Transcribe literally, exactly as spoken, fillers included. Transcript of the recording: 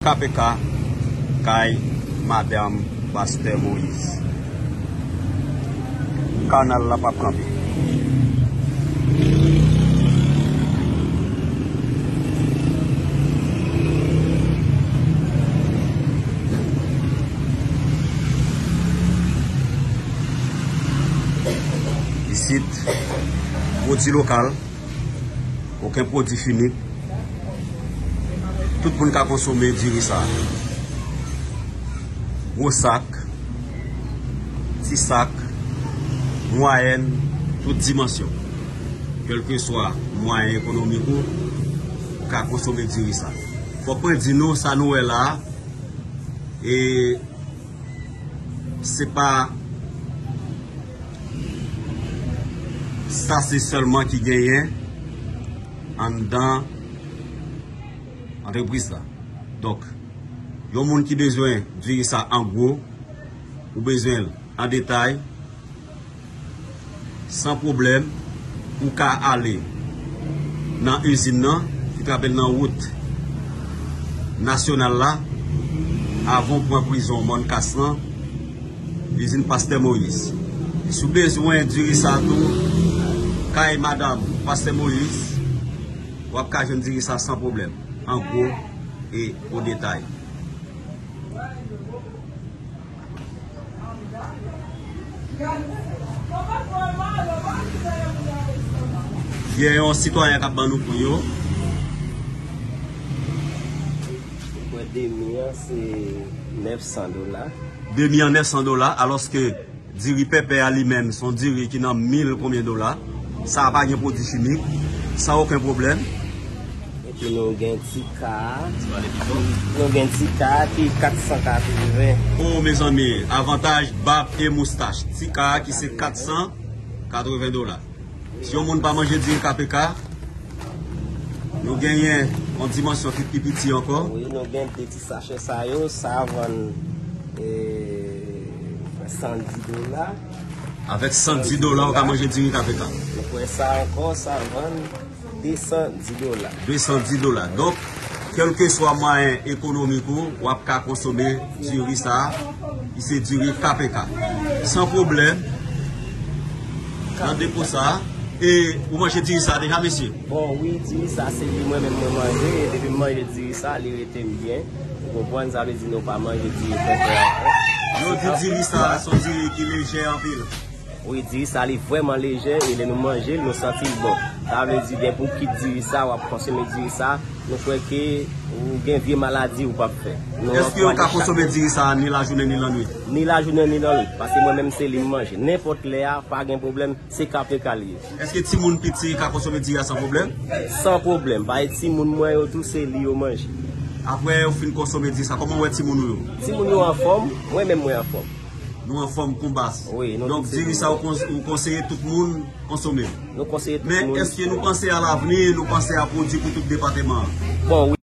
K P K kay madanm Pastè Moïse. Kanal la p ap kanpe. Isit, pwodui lokal. Okenn pwodui chimik. Tout moun ka konsome diri sa. Gwo sak, ti sak, mwayèn, tout dimansyon. Kèlkeswa mwayen ekonomik ou, ou ka konsome diri sa. Fòk mwen di nou, sa nou wè la a, e se pa sa se sèlman ki genyen anndan antrepriz la. Donk, yon moun ki bezwen diri sa an gwo, ou bezwen l an detay, san pwoblèm, ou ka ale nan izin nan, ki trape nan wout nasyonal la, avan w pran prizon Mòn Kas lan, izin Pastè Moïse. Si w bezwen diri sa tou, kay madanm Pastè Moïse, w ap ka jwenn diri sa san pwoblèm, an gwo e o detay. Gen yon sitwayen k ap ban nou pri yo. Pou demi an, se nèf san dola. Demi an nèf san dola, alòske diri pèpè a li menm, se yon diri ki nan mil konbyen dola. Sa a pa gen pwodui chimik, san okenn pwoblèm. Epi nou gen ti ka a. Nou gen ti ka a ki kat san katreven. O, mezanmi, avantaj bab e moustach. Ti ka a ki se kat san katreven dola. Si yon moun pa manje diri K P K, nou genyen yon dimansyon ki pi piti ankò. Wi, nou gen de ti sachè sa yo, sa vann, e, san dis dola. Avèk san dis dola, ou ka manje diri K P K. Nou pran sa ankò, sa vann de san dis dola. De san dis dola. Donk, kèlkeswa mwayen ekonomik ou, w ap ka konsome diri sa a, ki se diri K P K. San pwoblèm, nan depo sa a. E ou manje diri sa a deja, mesye? Bon, wi, diri sa a, se li mwen menm mwen manje. E depi m manje diri sa a, li rete m byen. Ou konprann, sa vle di nou pa manje diri pèpè ankò. Yo di diri sa a, se yon diri ki lejè anpil. Wi, diri sa li vrèman lejè e lè nou manje l, nou santi l bon. Sa vle di depi w kit diri sa, w ap konsome diri sa, nou kwè ke ou gen vye maladi ou p ap fè. Èske yo ka konsome diri sa ni lajounen ni lannwit? Ni lajounen ni lannwit, paske mwen menm se li m manje. Nenpòt lè a, pa gen pwoblèm, se K P K li ye. Èske timoun piti ka konsome diri a san pwoblèm? San pwoblèm, paske timoun mwen yo tou se li yo manje. Apre yo fin konsome diri sa, kòman w wè timoun ou yo? Timoun yo anfòm, mwen menm mwen anfòm. Nou anfòm konbas. Wi, nou tout se konbas. Donk, diri sa ou kons-, ou konseye tout moun konsome. Nou konseye tout moun. Men èske nou panse a lavni, nou panse a pwodui pou tout depatman an? Bon, wi.